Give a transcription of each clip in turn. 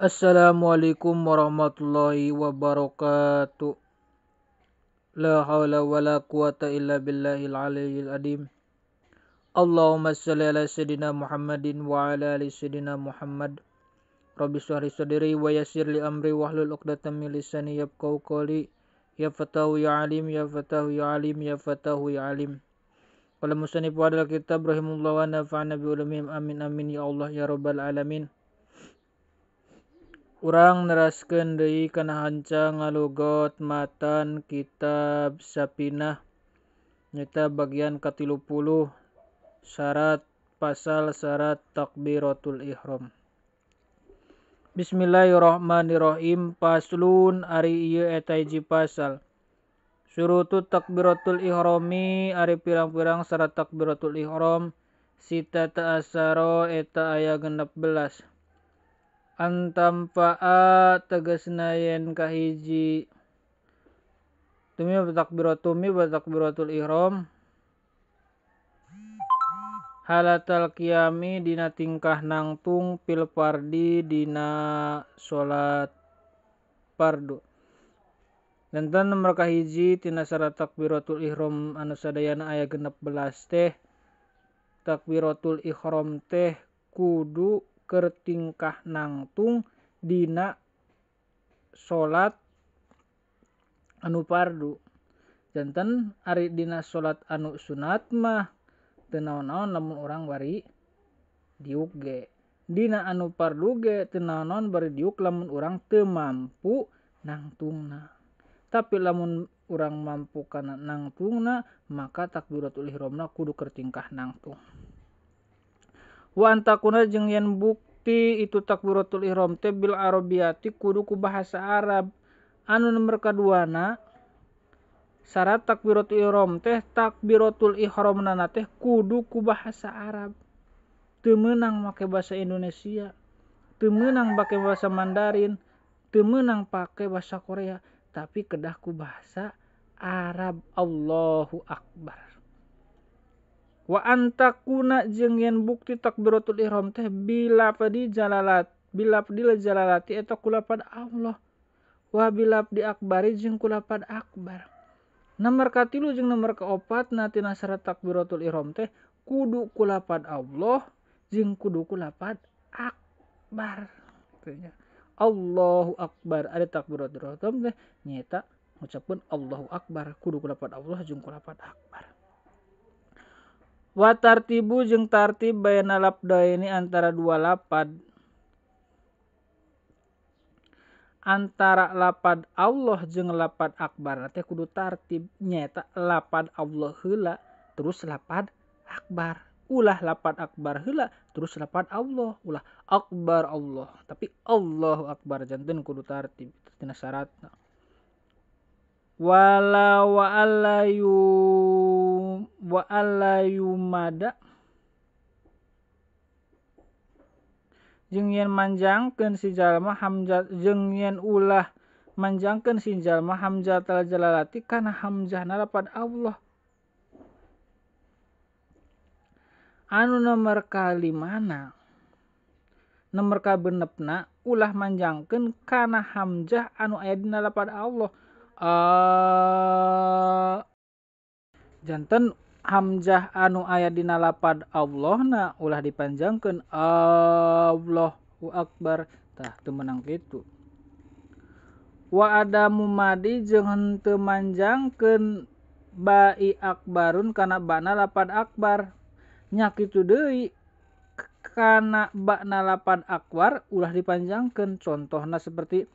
Assalamualaikum warahmatullahi wabarakatuh. La haula wala quwata illa billahil aliyyil azim. Allahumma shalli ala sayyidina Muhammadin wa ala ali sayyidina Muhammad. Rabbi shrah li sadri wa yassir li amri wahlul 'uqdatam min lisani yafqahu qawli. Ya fatahu ya alim, ya fatahu ya alim, ya fatahu ya alim. Qala musannif wa kitab rahimullah wa nafa'ana bi ulumihim, amin amin ya Allah ya rabbal alamin. Urang neraskeun deui kana hanca ngalugot matan kitab Sapinah nyaeta bagian ka-30 syarat pasal syarat takbiratul ihram. Bismillahirrahmanirrahim. Paslun ari ieu eta hiji pasal. Syurutut takbiratul ihrami ari pirang-pirang syarat takbiratul ihram sita ta'asaro eta aya 16. Antamfa'a tegasna yen kahiji tumi takbiratul ihram halatal qiyami dina tingkah nangtung fil fardi dina salat fardu. Janten nomor kahiji tina syarat takbiratul ihram anu sadayana aya 16 teh takbiratul ihram teh kudu keur tingkah nangtung dina salat anu fardu. Janten ari dina salat anu sunat mah teu naon-naon lamun urang bari diuk ge. Dina anu fardu ge teu naon-naon bari diuk lamun urang teu mampu nangtungna. Tapi lamun urang mampu kana nangtungna maka takbiratul ihramna kudu keur tingkah nangtung. Wa antakuna jeung yen bukti itu takbiratul ihram teh bil arabiyati kudu ku bahasa Arab. Anu nomor kaduana syarat takbiratul ihram teh takbiratul ihramna teh kudu ku bahasa Arab. Teu meunang make bahasa Indonesia, teu meunang make bahasa Mandarin, teu meunang pake bahasa Korea, tapi kedah ku bahasa Arab. Allahu akbar. Wa antakuna jeung yen bukti takbiratul ihram teh bila padi jalalat bila padi jalalati eta kulapad Allah wa bila padi akbari jeung kulapad akbar. Nomor katilu jeung nomor kaopatna tina syarat takbiratul ihram teh kudu kulapad Allah jeung kudu kulapad akbar. Tanya Allahu akbar ada takbiratul ihram teh nyaeta ngucapkeun Allahu akbar kudu kulapad Allah jeung kulapad akbar. Wa tartibu jeung tartib bayana labdaini antara dua lapad. Antara lapad Allah jeung lapad akbar teh kudu tartib nyaeta lapad Allah heula terus lapad akbar. Ulah lapad akbar heula terus lapad Allah, ulah akbar Allah, tapi Allahu akbar janten kudu tartib tina syaratna. Wala wa alayu wa alayumada jeung yen manjangkeun si jalma hamzah jeung yen ulah manjangkeun si jalma hamzatul jalalati kana hamzahna lapad Allah. Anu nomor kalimana nomor kabenepna ulah manjangkeun kana hamzah anu aya dina lapad Allah. Janten hamzah anu aya dina lapad Allahna ulah dipanjangkeun Allahu akbar tah teu meunang kitu. Wa adamu madi jeung henteu manjangkeun bai akbarun kana bana lapad akbar. Nya kitu deui kana bana lapad akbar ulah dipanjangkeun. Contohna seperti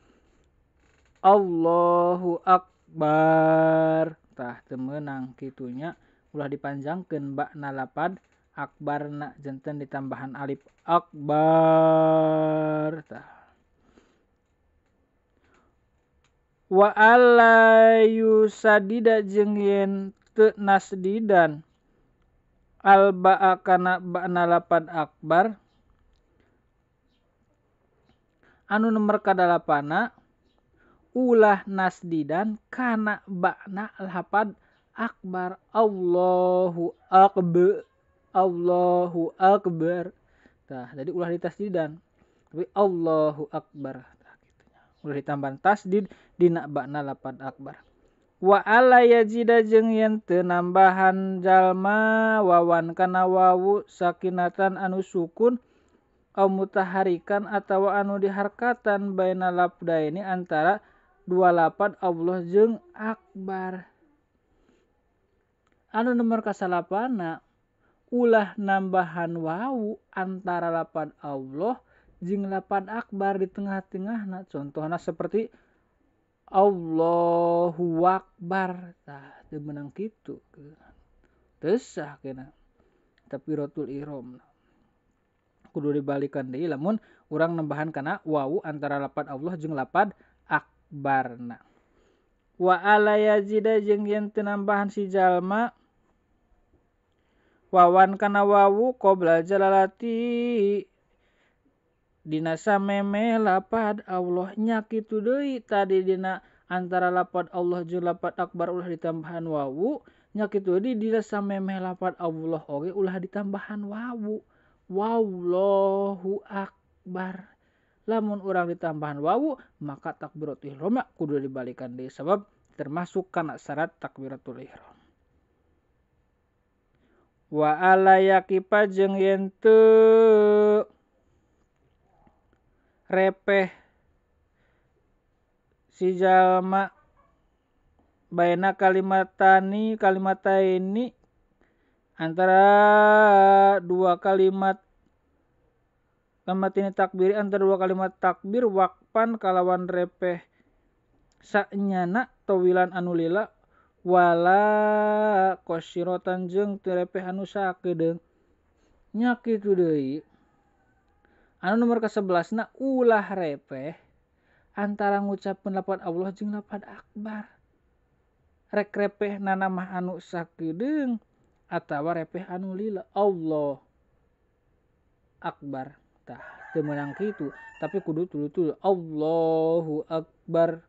Allahu akbar tah teu meunang kitunya ulah dipanjangkeun ba'na lapad akbarna janten ditambahan alif akbar tah. Wa alla yusadida jeung yen teu nasdidan al ba'a kana ba'na lapad akbar. Anu nomor kadalapana ulah nasdidan kana ba'na lapad akbar. Allahu akbar, Allahu akbar. Tah, jadi ulah ditasdidan. Tapi Allahu akbar tah kitu nya. Ulah ditambahan tasdid dina ba'na lapad akbar. Wa ala yazida jeung yen teu nambahan jalma wawan kana wawu sakinatan anu sukun au mutaharikan atawa anu diharkatan baina labdaini antara dua lapad Allah jeung akbar. Anu nomor kasalapana ulah nambahan wawu antara lapad Allah jeung lapad akbar di tengah-tengahna. Contohna seperti Allahu akbar tah teu meunang kitu. Teu sah kena takbiratul ihram. Kudu dibalikan deui lamun urang nambahan kana wawu antara lapad Allah jeung lapad akbarna. Wa ala yazida jeung yen teu nambahan si jalma wawan kana wawu qabla jalalati dina sameme lapad Allah nya kitu deui tadi dina antara lapad Allah jeung lapad akbar ulah ditambahan wawu nya kitu deui dina sameme lapad Allah oge ulah ditambahan wawu. Wallahu akbar. Lamun urang ditambahan wawu maka takbiratul ihram kudu dibalikan deui sabab termasuk kana syarat takbiratul ihram. Wa ala yaqifa jeung yen teu repeh si jalma baina kalimatani kalimataini antara dua kalimat kalimat ini takbir antara dua kalimat takbir wakpan kalawan repeh sanyana tawilan anu lila wala qasirotan jeung teu repeh anu sakedeung nya kitu deui. Anu nomor ke-11 na ulah repeh antara ngucapkeun lapad Allah jeung lapad akbar. Rek repeh nana mah anu sakedeung atawa repeh anu lila Allah akbar. Tah teu meunang kitu tapi kudu tuluy-tuluy Allahu akbar.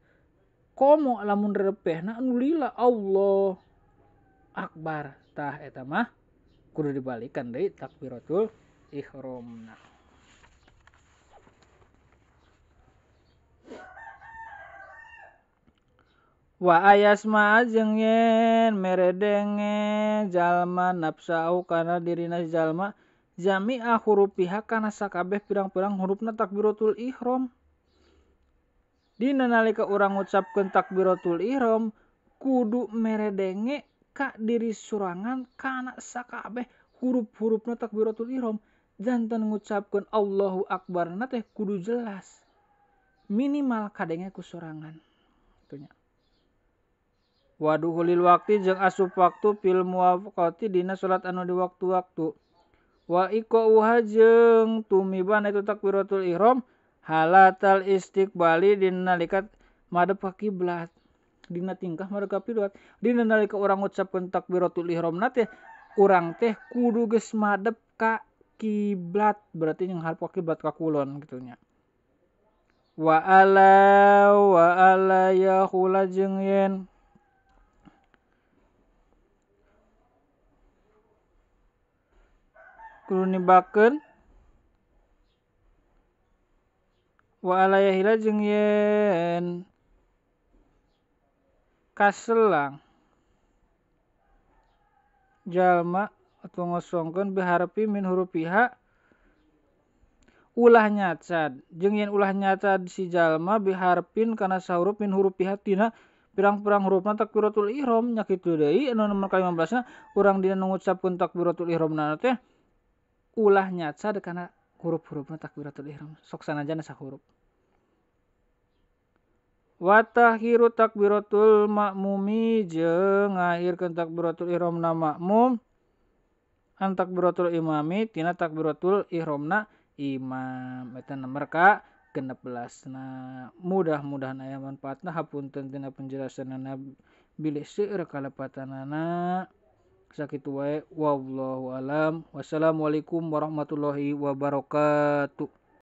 Komo lamun repehna anu lila Allah akbar. Tah eta mah kudu dibalikan deui takbiratul ihramna. Wa ayasma jeung yen meredenge jalma nafsau kana dirina jalma jami'a hurufiha kana sakabeh pirang-pirang hurufna takbiratul ihram. Dina nalika urang ngucapkeun takbiratul ihram kudu meredenge ka diri surangan kana sakabeh huruf-hurufna takbiratul ihram. Janten ngucapkeun Allahu akbar na teh kudu jelas. Minimal kadenge ku sorangan. Kitu nya. Waduhulil waktu jeung asup waktu fil muwafaqati dina salat anu di waktu-waktu. Wa iqauha jeung tumiban itu takbiratul ihram halatal istiqbali dina nalika madep ka kiblat. Dina tingkah madep ka kiblat. Dina nalika urang ngucapkeun takbiratul ihram na teh urang teh kudu geus madep ka kiblat, berarti nyangharep ka kiblat ka kulon kitu nya. Wa ala yahula jeung yen kudu nibakeun wa ala yahila jeung yen kaselang jalma atau ngosongkeun biharpi min hurufiha ulah nyacad jeung yen ulah nyacad si jalma biharpin kana sahurup min hurufiha tina pirang-pirang hurufna takbiratul ihram nya kitu deui anu nomor ka-15 na urang dina ngucapkeun takbiratul ihramna teh ulah nyacad kana huruf-hurufna takbiratul ihram sok sanajan sahurup. Wa tahhiru takbiratul makmumi jeung ngahirkeun takbiratul ihramna makmum an takbiratul imami tina takbiratul ihramna imam. Eta nomor ka 16 na. Mudah-mudahan aya manfaatna, hapunten tina penjelasanana bilih seueur kalepatanana. Sakitu wae, wallahu alam. Wassalamualaikum warahmatullahi wabarakatuh.